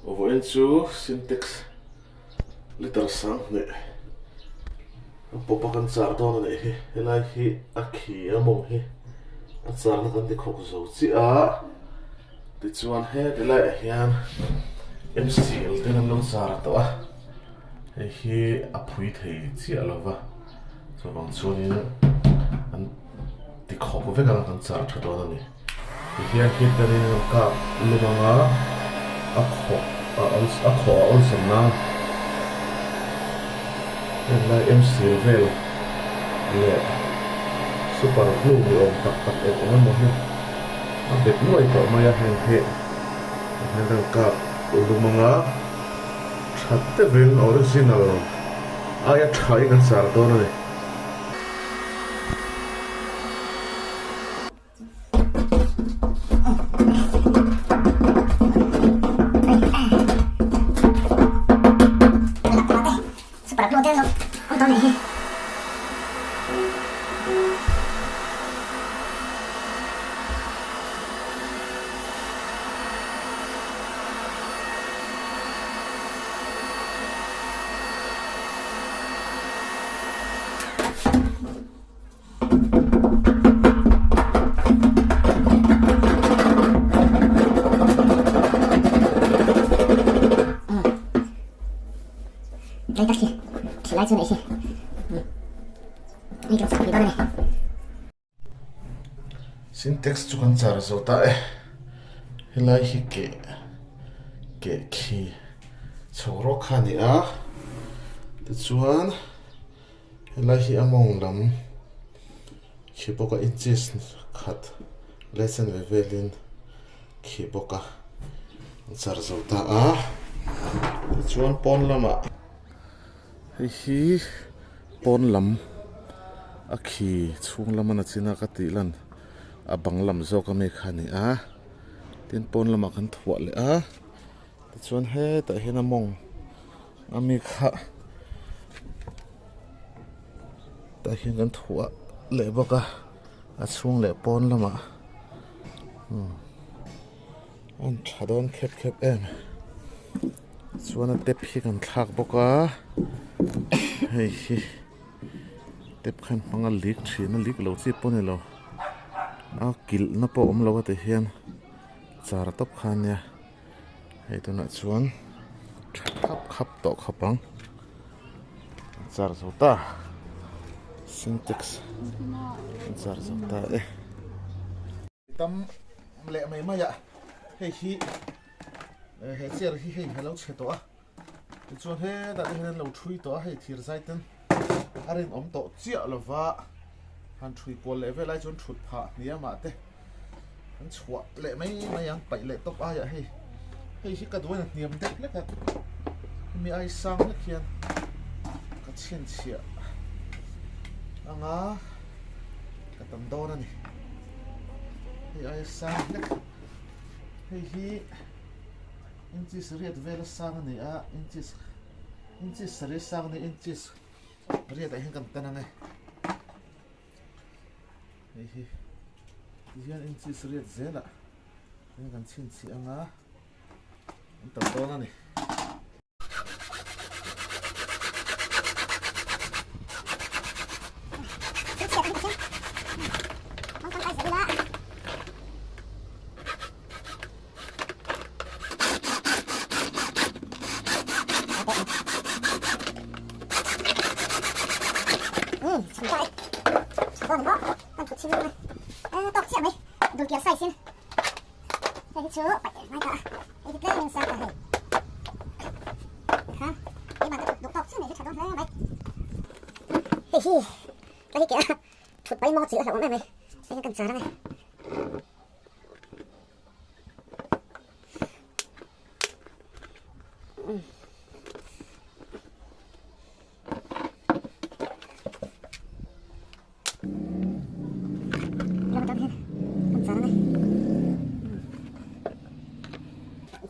Vawiin chu Sintex liter 10,000 a pawp a kan char dawn a nih hi. Helai hi a khi a mawng hi a charna kan ti khawk zo chiah a, tichuan heti laiah hian MCL ten an lo char tawh a, hei hi a phui thei chiah lo va, chuvang chuanin an ti khawk vek ang a kan char tha dawn a ni. Tihian heater in an kap lum anga a khawh a a khawh a awlsam nan heng lai emsil vel leh super glue ni awm tak tak eng eng emaw hi a bet nuai tawh mai a heng hi tihian kan kap lum anga tha deuhin original aia tha hi kan char dawn a ni. Sintex chu kan char zo ta e helai hi keh keh khi chho rawk kha a ni a tichuan. Helai hi a mawng lam khi bawk a inches khat leh sen ve velin khi bawk a an char zo ta a tichuan pawn lamah hei hi pawn lam a khi chhung lama na chin a ka tih lan a bang lam zawk ami kha a ni a tin pawn lamah kan thuah leh a tichuan hetah hian a mawng. Ami kha tah hian kan thuah leh bawk a a chhung leh pawn lamah umm a in tha dawn khep khep em chuan a tap hi kan thlak bawk a hei hi tap khan hmang a leak thin a leak lo chi pawh a ni lo a kilh na pawh a awm lo a ti hian char tawp kha ania. Hei tunah chuan tha khap khap tawh khawp ang an char zo ta sintex an char zo ta e. Tam leh mai mai a hei hi he chair hi hei a lo chhe tawh a tichuan hetah te hian an lo thui tawh a hei thir zai ten a rinawm tawh chiah lova han thui kual leh vel ai chuan thut phah hniam ah te. An chhuah leh mai mai ang paih leh tawp aiah hei hei hi ka duain a hniam deuh hlek a hemi ai sang hlek hian ka chhinchhiah anga ka tam dawn a ni hei ai sang hlek hei hi inches riat vel a sang a ni a inches inches sarih sang a ni inches riat ah hian kan tan ang e. Hei hi tihian inches riat zelah hian kan chhinchhiah anga an tam dawn a ni.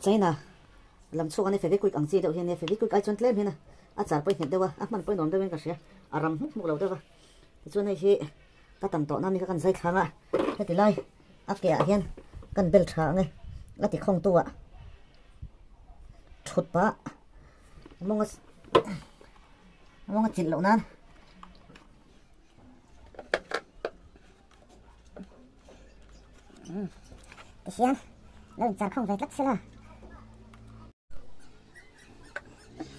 China lam chhuak a ni fevikwik ang chi deuh hi a nia fevikwik ai chuan tlem hian a char pawh i nghet deuh a a hman pawh i nuam deuhin ka hria a ram hmuk hmuk lo deuh a tichuan hei hi ka tam tawh na mi kha kan zai thlang a heti lai a ke ah hian kan bel tha ang e a ti khawng tu ah. Thut pah mawnga mawnga chilh loh nan. Tihian lo inchar khawm ve tlat sela.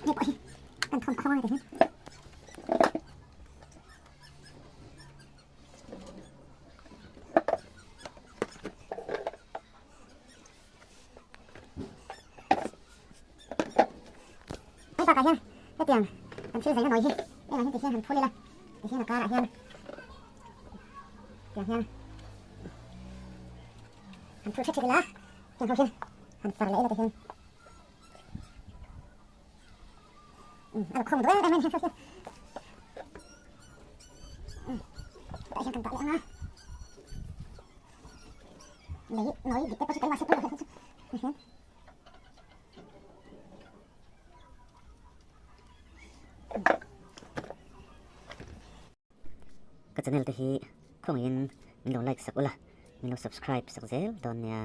Hei pawh hi kan thawm khawng a tihian. Hei bakah hian hetiang kan thil zaina nawi hi engah hian tihian han phul ila tihian a karah hian tiang hian han phul thet thet ila heng ho hian han far leh ila tihian um a lo khawng duai em em hian ho hian um tah hian kan dah leh ang a. Ka channel te hi khawngaihin min lo like sak ula, min lo subscribe sak zel dawn nia.